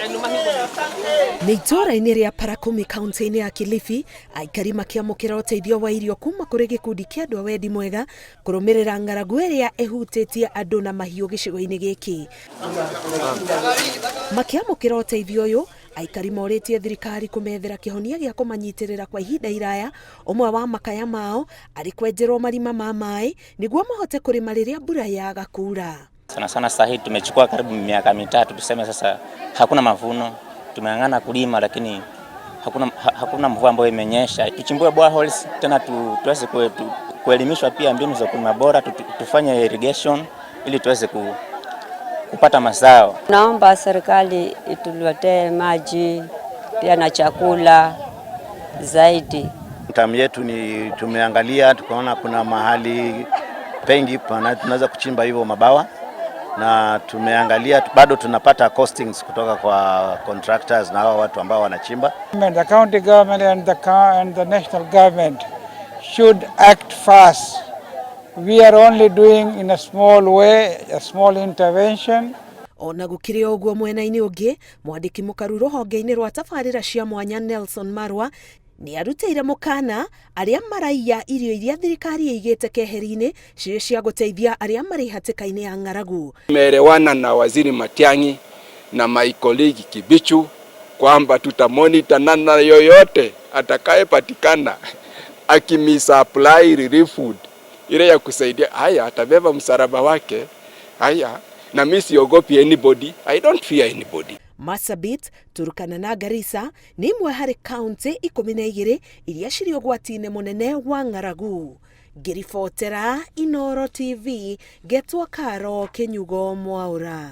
Nĩ itũũra-inĩ rĩa Parakumi kaunti-inĩ ya Kilifi, aikari makĩamũkĩra ũteithio wa irio kuma kũrĩ gĩkundi kĩa andũ a wendi mwega kũrũmĩrĩra ng'aragu ĩrĩa ĩhutĩtie andũ na mahiũ gĩcigo-inĩ gĩkĩ. Makĩamũkĩra ũteithio ũyũ, aikari morĩtie thirikari kũmethera kĩhonia gĩa kũmanyitĩrĩra kwa ihinda iraya, ũmwe wa makaya mao arĩ kwenjerwo marima ma maĩ nĩguo mahote kũrĩma rĩrĩa mbura yaga kuura. Sana sana sasa hii tumechukua karibu miaka mitatu tuseme sasa hakuna mavuno, tumeng'ang'ana kulima lakini hakuna, hakuna mvua ambayo imenyesha. Tuchimbue boreholes tena tuweze kuelimishwa pia mbinu za kulima bora, tufanye irrigation ili tuweze kupata mazao. Naomba serikali ituletee maji pia na chakula zaidi. Tamu yetu ni tumeangalia tukaona kuna mahali pengi tunaweza kuchimba hivyo mabawa na tumeangalia bado tunapata costings kutoka kwa contractors na hao watu ambao wanachimba. The county government and the national government should act fast. We are only doing in a small way, a small intervention. Ona gũkĩrĩ o ũguo, mwena-inĩ ũngĩ, mwandĩki mũkaru rũhonge-inĩ rwa tabarĩra cia mwanya Nelson Marwa nĩ arutĩire mũkana arĩa maraiya irio iria thirikari ĩigĩte keheri-inĩ cirĩ cia gũteithia arĩa marĩ hatĩka-inĩ ya ng'aragu. Tumeelewana na Waziri Matiang'i na my colleague Kibichu kwamba tutamonita nana yoyote atakayepatikana akimisapply relief food ile ya kusaidia. Haya, atabeba msalaba wake. Haya, na mimi siogopi anybody, I don't fear anybody. Marsabit, Turkana na Garissa nĩ imwe harĩ kaunti 12 iria cirĩ ũgwati-inĩ mũnene wa ng'aragu. Ngĩribotera Inooro TV, ngetwo Karo Kĩnyugo Mwaũra.